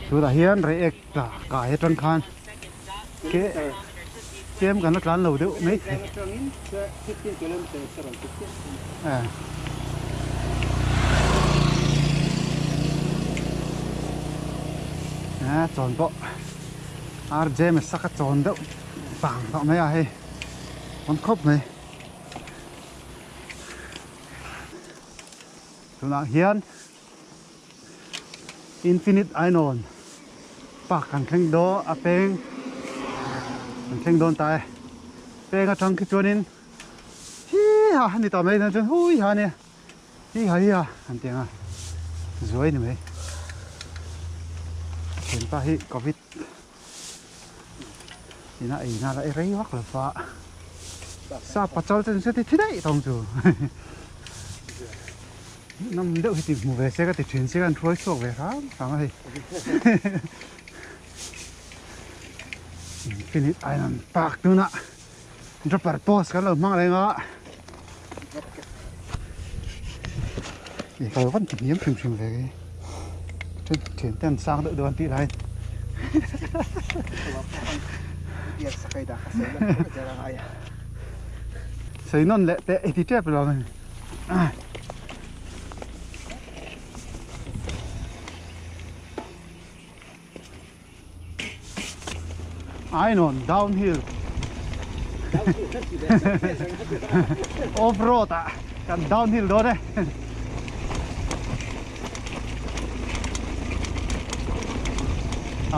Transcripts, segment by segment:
Tunah hian Reiek tla kai atang khan ke tlem kan la tlan lo deuh mai thei. A chawn pawh RJ Mesak a chawn deuh pang tawh mai a hei pawn khawp mai. Tunah hian Infinite Ainawn Park kan thleng dawn a peng kan thleng dawn ta e. Peng atang khi chuanin hi ha a ni ta mai chuan hui ha a nia hi ha hi ha an ti ang a zuai a ni mai. Thianpa hi covid ina ei na la ei rei vak lo va sa pachal te chu ti thi daih tawng chu nam deuh hi ti hmu ve se ka ti thin se kan hruai chhuak ve hram hram a hei infinite island park tunah dropper post kan lo hmang reng a kal van ti hniam hrim hrim ve then thian te an sang deuh deuh an tih laiin sei nawn leh teh i ti tep lo a ni. Ainawn downhill off road ah kan downhill dawn e.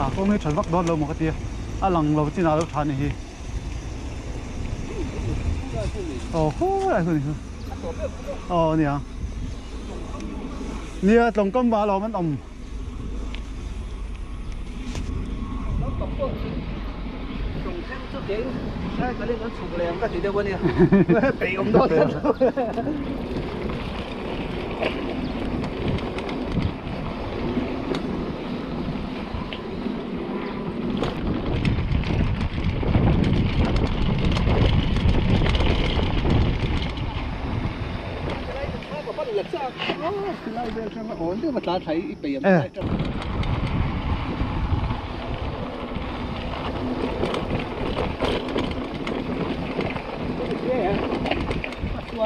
A kawng hi that vak dawn lo maw ka tia a lang lo chin ah lo tha ni hi. Aw hu lai hun hi. Aw nia. Nia tlawng kam va lawm an awm.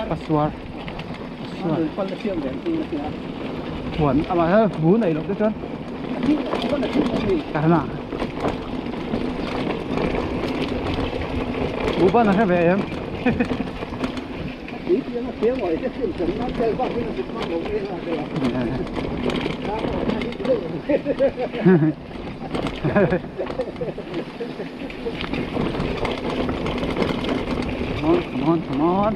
Pasuar huan amah hian bu nei loh te chuan ka hre bu ban a hre ve em. Come on, come on, come on.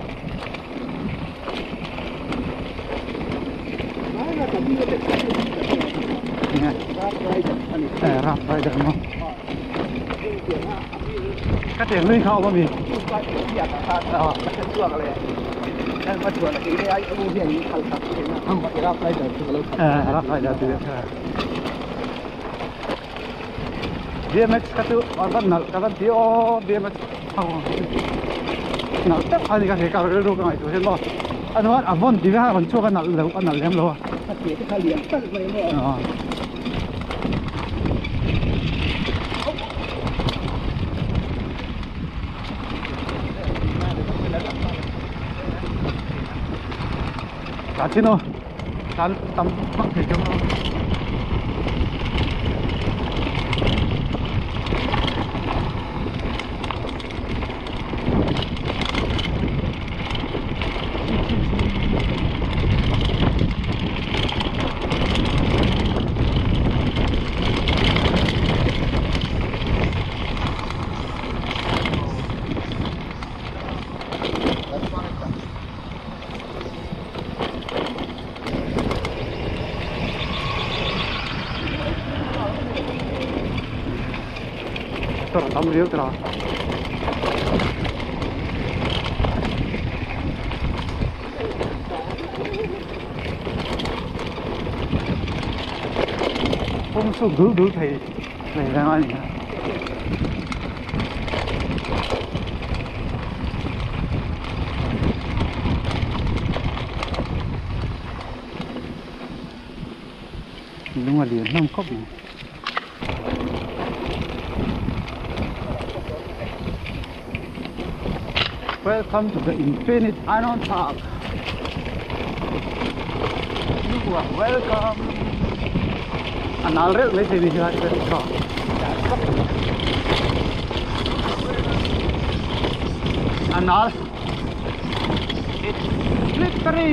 Rough rider mo. Ka tiang lui kha awm a mi? Rough rider tih BMX kha chu a va nalh ka va ti aw BMX ho nalh tak a ni ka hre ka rilru ka ngaihtuah hian maw a hnuaiah a vawn tih vel a rawn chhuak a nalh loh a nalh lem lo a. Tlan chin aw tlan tam vak thei chu. Motor a tam riau tawh a. Kawng chhuk dul dul thei nei reng a ni a. Lung a lian hlawm khawp mai. Welcome to the Infinite Ainawn Park. You are welcome. A nal reuh mai thei ni hi lai te tha. A nal. It's slippery.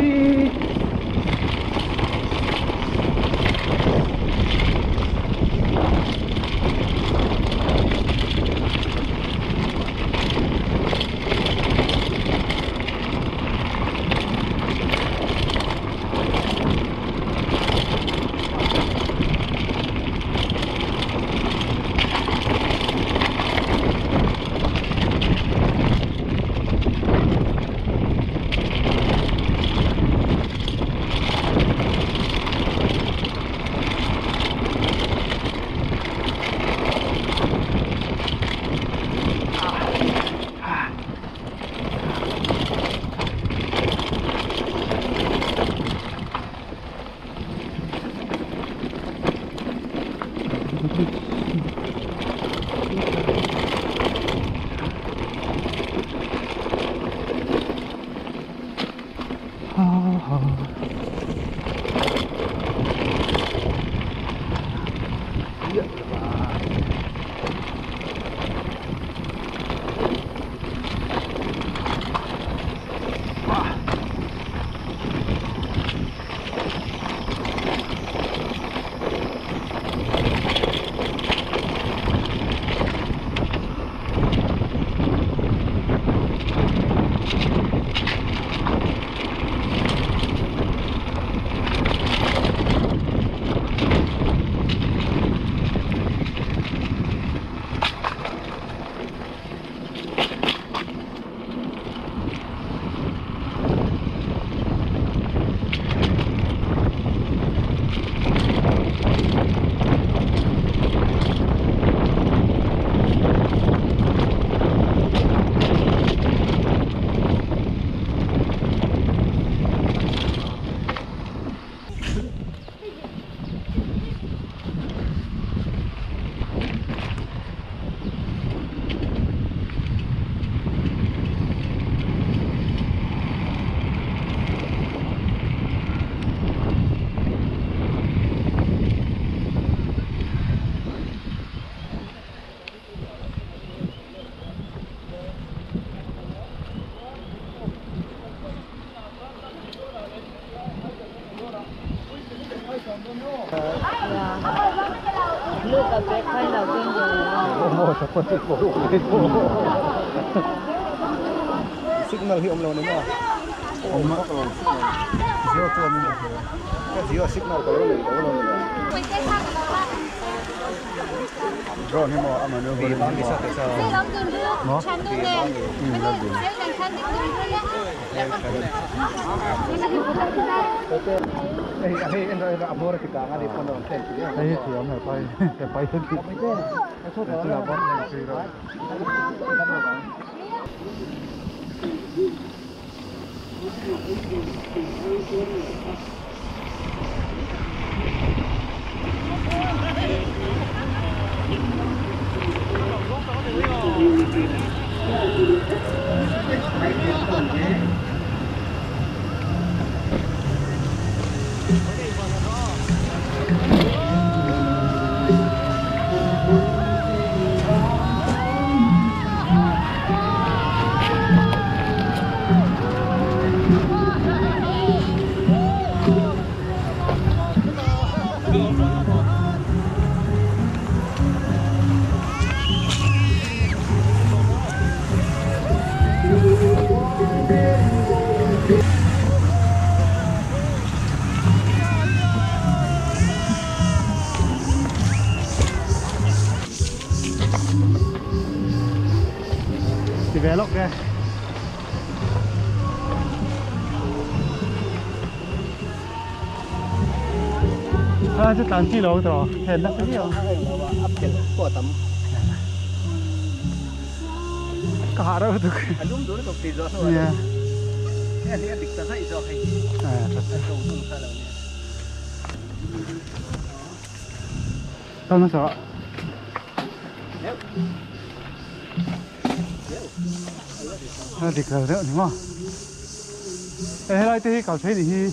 Signal hi om lo ni mo. Om zero chu om zero signal ko lo lo ni. Drone hi mo amanu ho ni sa te sa. No. Hey thì ông này bay bay lên thì là bắn này thì rồi. Develop kìa. À, chứ tàn chi lộ rồi, hẹn nó cái gì không? Cả đâu được. Yeah. Tao nó sợ. A dik lo deuh ni maw? E helai te hi kal thei ni hi.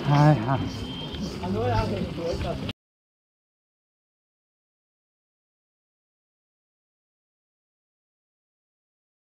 Hai ha.